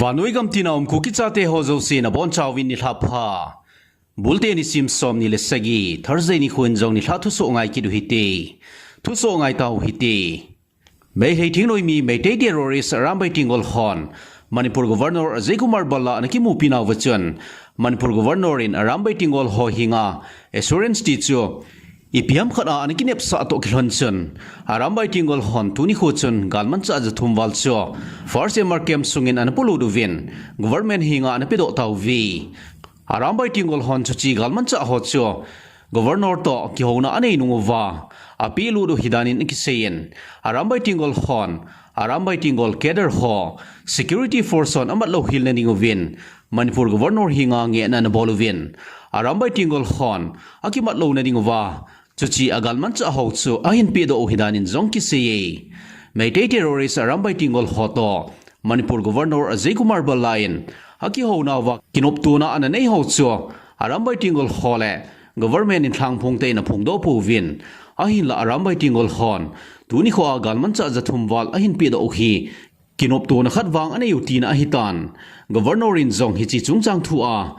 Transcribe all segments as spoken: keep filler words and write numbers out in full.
Vannoi gam tina um Kuki chate ho jouse nabonchauvin nilhah pha. Bulte nisim somni le sagi, Thursday nikho in jong nilhah thusoh ngai kit u hite. Thusoh ngai tau hite. Meitei thingnoimi, Meitei terrorist Arambai Tenggol hon Manipur Governor Ajay Kumar Bhalla ana kimupi nauva chun, Manipur Governor in Arambai Tenggol ho henga assurance ti chu ipi ham khat a ana kinepsah toh kilhon chun, Arambai Tenggol hon tuni nikho chun galmanchah jathum val chu First M R camp sungin ana polut uvin, government henga ana pedoh tauve. Arambai Tenggol hon chuche galmanchah ho chu Governor toh kihouna anei nung uva apelut u ahi danin akiseiyin, Arambai Tenggol hon Arambai Tenggol cadre ho security force hon amat louhel na ding uvin Manipur Governor henga ngehna ana bol uvin, Arambai Tenggol hon akimat louna ding uva chuche galmanchah ho chu ahin pedoh u ahi danin jong kiseiye. Meitei terrorist Arambai Tenggol ho toh Manipur Governor Ajay Kumar Bhalla in akihouna uva kinoptona ana nei ho chu Arambai Tenggol ho le government in lhangphong tah in aphongdoh pouvin, ahinla Arambai Tenggol hon tuni nikho a galmanchah jathum val ahin pedoh u hi kinoptona khat vang anei u tina ahitan, Governor in jong hiche chungchang thu a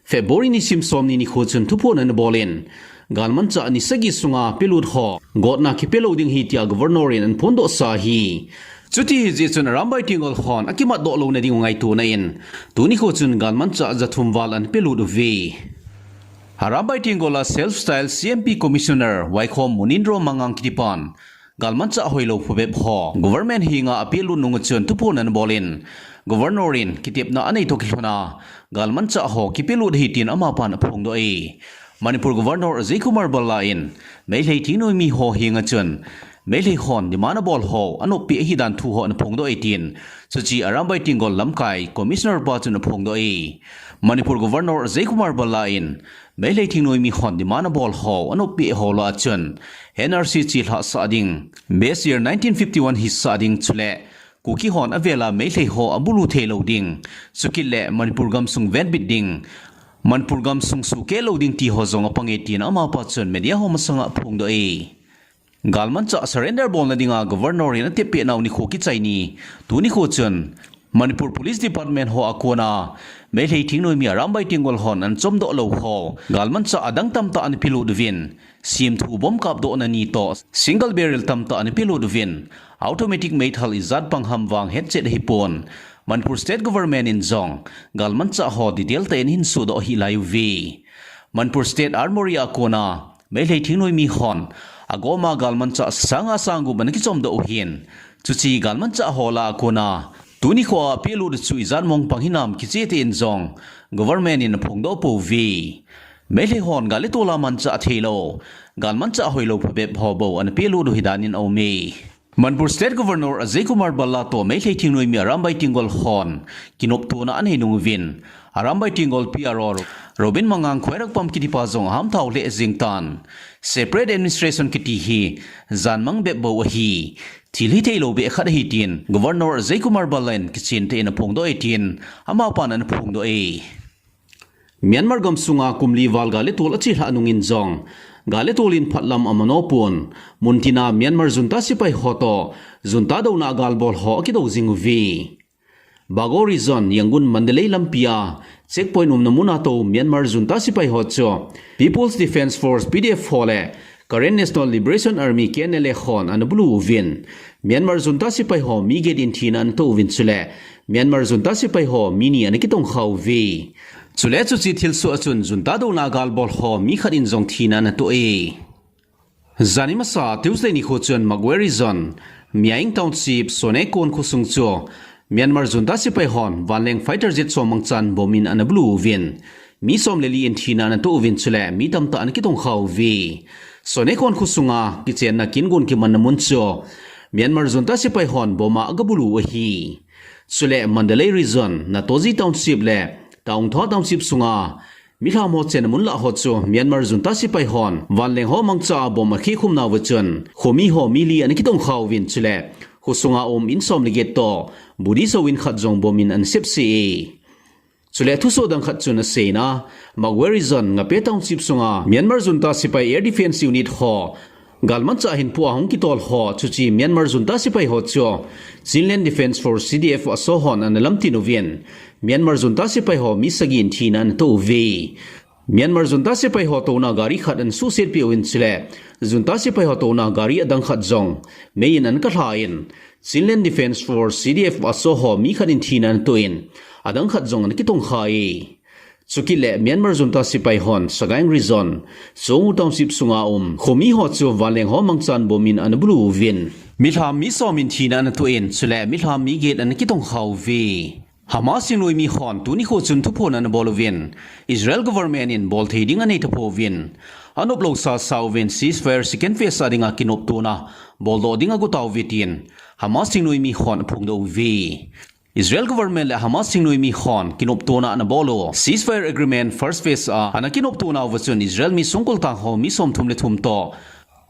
February nisim somni nikho chun thuphon ana bolin, galmanchah ni sagi sunga pelut ho gotna kipe lou ding ahi tia Governor in ana phondohsa ahi. Chuti ahi jeh chun Arambai Tenggol hon akimatdoh louna ding u ngaitona in, tuni nikho chun galmanchah jathum val ana pelut uve. Arambai Tenggol a Self Style C M P Commissioner Vaikhom Munindro Mangang kitipan galmanchah hoilou phabep ho government henga apelut nung u chun thuphon ana bolin, Governor in kitepna anei toh kilhon a galmanchah ho kipelut ahi tin amapan aphongdoh e. Manipur Governor Ajay Kumar Bhalla in Meitei thingnoimi ho henga chun Meitei hon demand abol ho anoppeh ahi dan thu ho ana phongdoh e tin, chuche Arambai Tenggol lamkai Commissioner pa chun aphongdoh e. Manipur Governor Ajay Kumar Bhalla in Meitei thingnoimi hon demand abol ho anoppeh ho lah a chun N R C chelhah sah ding, base year nineteen fifty-one hisah ding, chule Kuki hon avela Meitei ho abulu thei lou ding, chukit le Manipur gamsung venbit ding, Manipur gamsung sukeh lou ding ti ho jong apang e tin amapa chun media ho masanga aphongdoh e. Galmanchah surrender bolna dinga Governor in ateppeh nau nikho kichai ni, tuni nikho chun Manipur Police Department ho a kona Meitei thingnoimi Arambai Tenggol hon ana chomdoh lou ho galmanchah adang tamtah ana pelut uvin, semthu bomb kapdohna ni toh single barrel tamtah ana pelut uvin, automatic meithal ijat bang ham vang hetchet ahipon, Manipur State Government in jong galmanchah ho detail tah in ahin sodoh hih lai uve. Manipur State Armoury a kona Meitei thingnoimi hon agoma galmanchah sanga sang gup ana kichomdoh u ahin, chuche galmanchah ho lah a kona tuni nikho a apelut u chu ijat mong pang hinam kicheh tah in jong government in aphongdoh pouve. Meitei hon gal le tol a manchah theilou, galmanchah hoilou phabep ho bou ana pelut u ahi danin aume. Manipur State Governor Ajay Kumar Bhalla toh Meitei thingnoimi Arambai Tenggol hon kinoptona anei nung uvin, Arambai Tenggol P R O Robin Mangang Khwairakpam kitipa jong ahamthao lheh jeng tan, separate administration kiti hi janmang bep bou ahi, thil hitheilou beh khat ahi tin Governor Ajay Kumar Bhalla in kichen tah in aphongdoh e tin amapan ana phongdoh e. Myanmar gamsunga kum li val gal le tol achelhah nungin jong, gal le tol in phatlam amano pon, muntina Myanmar junta sepai ho toh junta douna a gal bol ho akidou jing uve. Bago Region, Yangon Mandalay lampi a checkpoint umna muna tou Myanmar junta sepai ho chu People's Defence Force, P D F ho le Karen National Liberation Army, K N L A hon ana bulu uvin, Myanmar junta sepai ho mi get in thina ana toh uvin, chule Myanmar junta sepai ho mi ni ana kitongkha uve. Chule chuche thilsoh a chun junta douna a gal bol ho mi khat in jong thina ana toh e. Jani masa Tuesday nikho chun Magway Region, Myaing Township, Sonekon khosung chu Myanmar junta sepai hon vanleng fighter jet som mangchan bomb in ana bulu uvin, mi som le li in thina ana toh uvin, chule mi tamtah ana kitongkha uve. Sonekon khosunga kichenna kin gon kimanna mun chu Myanmar junta sepai hon bomb a aga bulu u ahi. Chule Mandalay Region, Natoji Township le Taungtha Township sunga milham ho chenna mun lah ho chu Myanmar junta sepai hon vanleng ho mangcha a bomb akhikhum nauva chun khomi ho mi li ana kitongkha uvin, chule khosunga um in som le get toh Buddhist ho in khat jong bomb in ana sepse e. Chule thusoh dang khat chun aseina, Magway Region, Ngape Township sunga Myanmar junta sepai Air Defence Unit ho Galmanchah hinpua hung kitol ho, chuche Myanmar junta sepai ho chu Chinland Defence Force, C D F, ASO hon ana lamtin uvin, Myanmar junta sepai ho mi sagi in thina ana to uve. Myanmar junta sepai ho touna gari khat ana suhsetpeh uvin chule, junta sepai ho touna gari adang khat jong mei in ana kalha in, Chinland Defence Force, C D F, ASO ho mi khat in thina ana to in, adang khat jong ana kitongkha e. Chukit le Myanmar junta sepai hon Sagaing Region, Chongu Township sunga um khomi ho chu vanleng ho mangchan bom in ana bulu uvin, milham mi som in thina ana to in, chule milham mi get ana kitongkha uve. Hamas thingnoimi hon tuni kho chun thuphon ana bol uvin, Israel government in bolthei ding anei tapouvin, anop lou sasa uvin ceasefire second phase a dinga kinoptona boldoh ding agot tauve tin Hamas thingnoimi hon aphongdoh uve. Israel government le Hamas thingnoimi hon kinoptona ana bol u ceasefire agreement first phase a ana kinoptona uva chun Israel mi songkul tang ho mi somthum le thum toh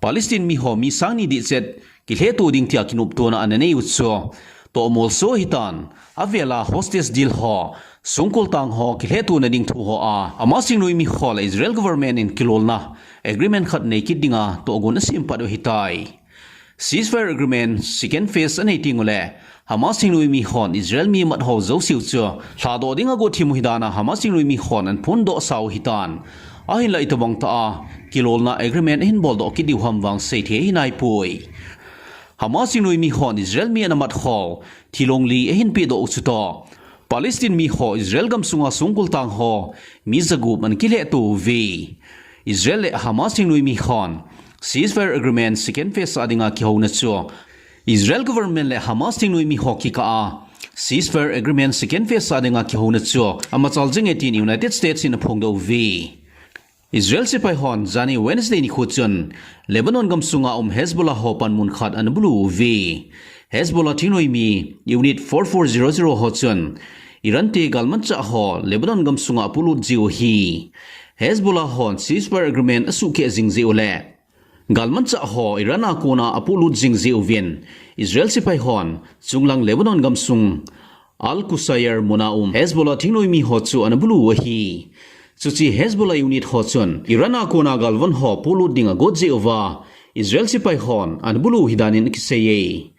Palestine mi ho mi sangni dihchet kilheto ding tia kinoptona ana nei u chu tohmolso ahitan, avela hostage deal ho, songkul tang ho kilhetona ding thu ho a Hamas thingnoimi ho le Israel government in kilolna agreement khat nei kit dinga tohgon asem pat u ahitai. Ceasefire agreement second phase anei teng ule Hamas thingnoimi hon Israel mi mat ho jouse u chu lhadoh ding agot thim u ahi dan a Hamas thingnoimi hon ana phondoh sa u ahitan, ahinla itobang tah a kilolna agreement ahin boldoh kit diu ham vang seithei ahinaipoi. Hamas thingnoimi hon Israel mi ana mat ho thilong li ahin pehdoh u chutoh Palestine mi ho Israel gamsunga songkul tang ho mi jagup ana kilheto uve. Israel le Hamas thingnoimi hon ceasefire agreement second phase a dinga kihouna chu Israel government le Hamas thingnoimi ho kikah a ceasefire agreement second phase a dinga kihouna chu amachal jinge tin United States in aphongdoh uve. Israel sepai hon jani Wednesday nikho chun Lebanon gamsunga um Hezbollah ho panmun khat ana bulu uve. Hezbollah thingnoimi Unit four four zero zero ho chun Iran te galmanchah ho Lebanon gamsunga apolut jiu ahi. Hezbollah hon ceasefire agreement asuhkeh jing jeh ule galmanchah ho Iran a kona apolut jing jeh uvin Israel sepai hon chunglang Lebanon gamsung Al Qusayr muna um Hezbollah thingnoimi ho chu ana bulu u ahi. Chuche Hezbollah unit ho chun Iran a kona galvon ho polut ding agot jeh uva Israel sepai hon ana bulu u ahi danin akiseiye.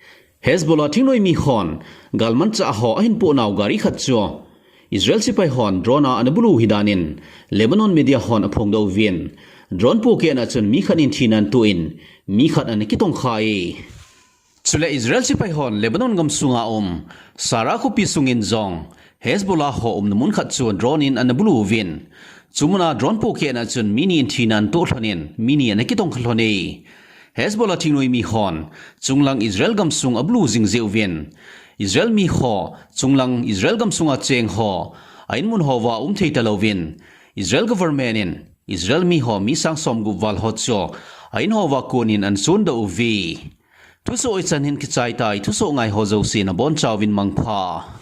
Hezbollah thingnoimi hon galmanchah ho ahin pohnau gari khat chu Israel sepai hon drone a ana bulu u ahi danin Lebanon media hon aphongdoh uvin, drone pohkehna chun mi khat in thina ana toh in, mi khat ana kitongkhaiye. Chule Israel sepai hon Lebanon gamsunga um Sara khopi sungin jong Hezbollah ho umna mun khat chu drone in ana bulu uvin, chumuna drone pohkehna chun mi ni in thina ana toh lhonin, mi ni ana kitongkha lhone. Hezbollah thingnoimi hon chunglang Israel gamsung abulu jing jeh uvin, Israel mi ho chunglang Israel gamsunga cheng ho a inmun houva umthei talouvin, Israel government in Israel mi ho mi sang somgup val ho chu a in houva konin ana chondoh uve. Thusoh hichan hin kichaitai, thusoh ngai ho jouse nabonchauvin mangpha.